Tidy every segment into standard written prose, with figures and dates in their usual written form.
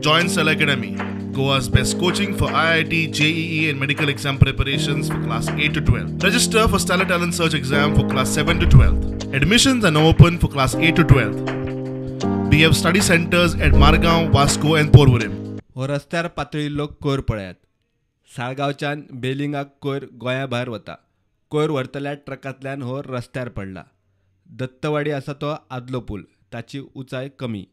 Join Stellar Academy, Goa's best coaching for IIT, JEE and medical exam preparations for class 8 to 12. Register for Stellar Talent Search exam for class 7 to 12. Admissions are now open for class 8 to 12. We have study centers at Margao, Vasco and Porvorim. हो रस्त्यार पातळिल्लो कोयर पळयात. साळगांवच्यान बेलिंगाक कोयर गोंया भायर वता. कोयर व्हरतल्या ट्रकांतल्यान हो रस्त्यार पडला. दत्तवाडी आसा तो आदलो पूल, ताची उंचाय कमी,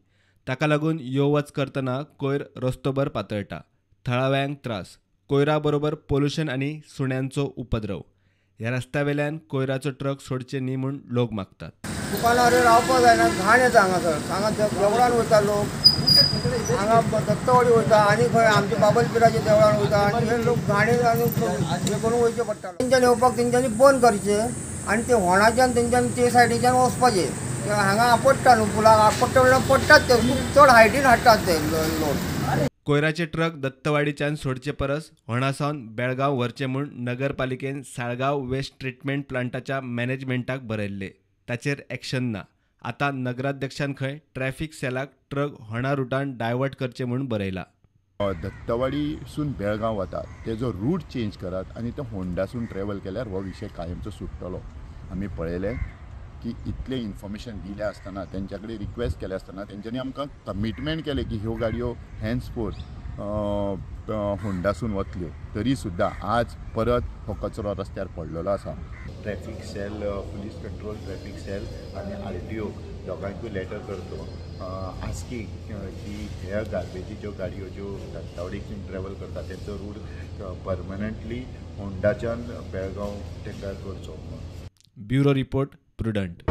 ताका लागून यो वच करतना कोयर रस्तोभर पातळटा. थळाव्यांक त्रास. कोयरा बरोबर पोल्युशन आनी सुण्यांचो उपद्रव. ह्या रस्त्यावेल्यान कोयराचो ट्रक सोडचे न्ही म्हूण लोक मागतात. दुकानार रावपाक जायना, घाण येता हांगासर. हांगा देवळान वयता लोक, हांगा दत्तवाडी वयता आनी खंय आमच्या बाबलपिराच्या देवळान वयता आनी हे लोक घाणी आनी हे करून वयचें पडटा. तेंच्यानी येवपाक तेंच्यांनी बंद करचें आनी ते होणाच्यान तेंच्यांनी ते सायडीच्यान वचपाचें. हांगा आपडटा न्हू पुलाक, आपडटा म्हणल्यार पडटात ते, खूब चड हायटीन हाडटात ते लोक. कोयराचे ट्रक दत्तवाडीच्यान सोडचे परस होणासावन बेळगांव व्हरचे म्हूण नगरपालिकेन साळगांव वेस्ट ट्रिटमेंट प्लांटाच्या मॅनेजमेंटाक बरयल्ले. ताचेर एक्शन ना. आतां नगराध्यक्षान खंय ट्रॅफिक सेलाक ट्रक होणा रुटान डायवर्ट करचे म्हूण बरयला. दत्तवाडीसून बेळगांव वता तेजो रूट चेंज करात आनी ते होंडासून ट्रॅवल केल्यार हो विशय कायमचो सुट्टलो. आमी पळयलें की इतलें इन्फॉर्मेशन दिलें आसतना, तेंच्या कडेन रिक्वेस्ट केलें आसतना तेंच्यांनी आमकां कमिटमेंट केलें की ह्यो गाडयो हेन्सफोर्थ होंडासून वतल्यो, तरी सुद्दां आज परत हो कचरो रस्त्यार पडलेलो आसा. Traffic cell, police control traffic cell आनी आर.टी.ओ दोगांयकूय लेटर करतो आस्किंग की ह्या गार्बेजीच्यो गाडयो ज्यो दत्तावाडीसून ट्रॅवल करता तेंचो रूट परमनंटली होंडाच्यान बेळगांव तेंकां करचो. Bureau report, Prudent.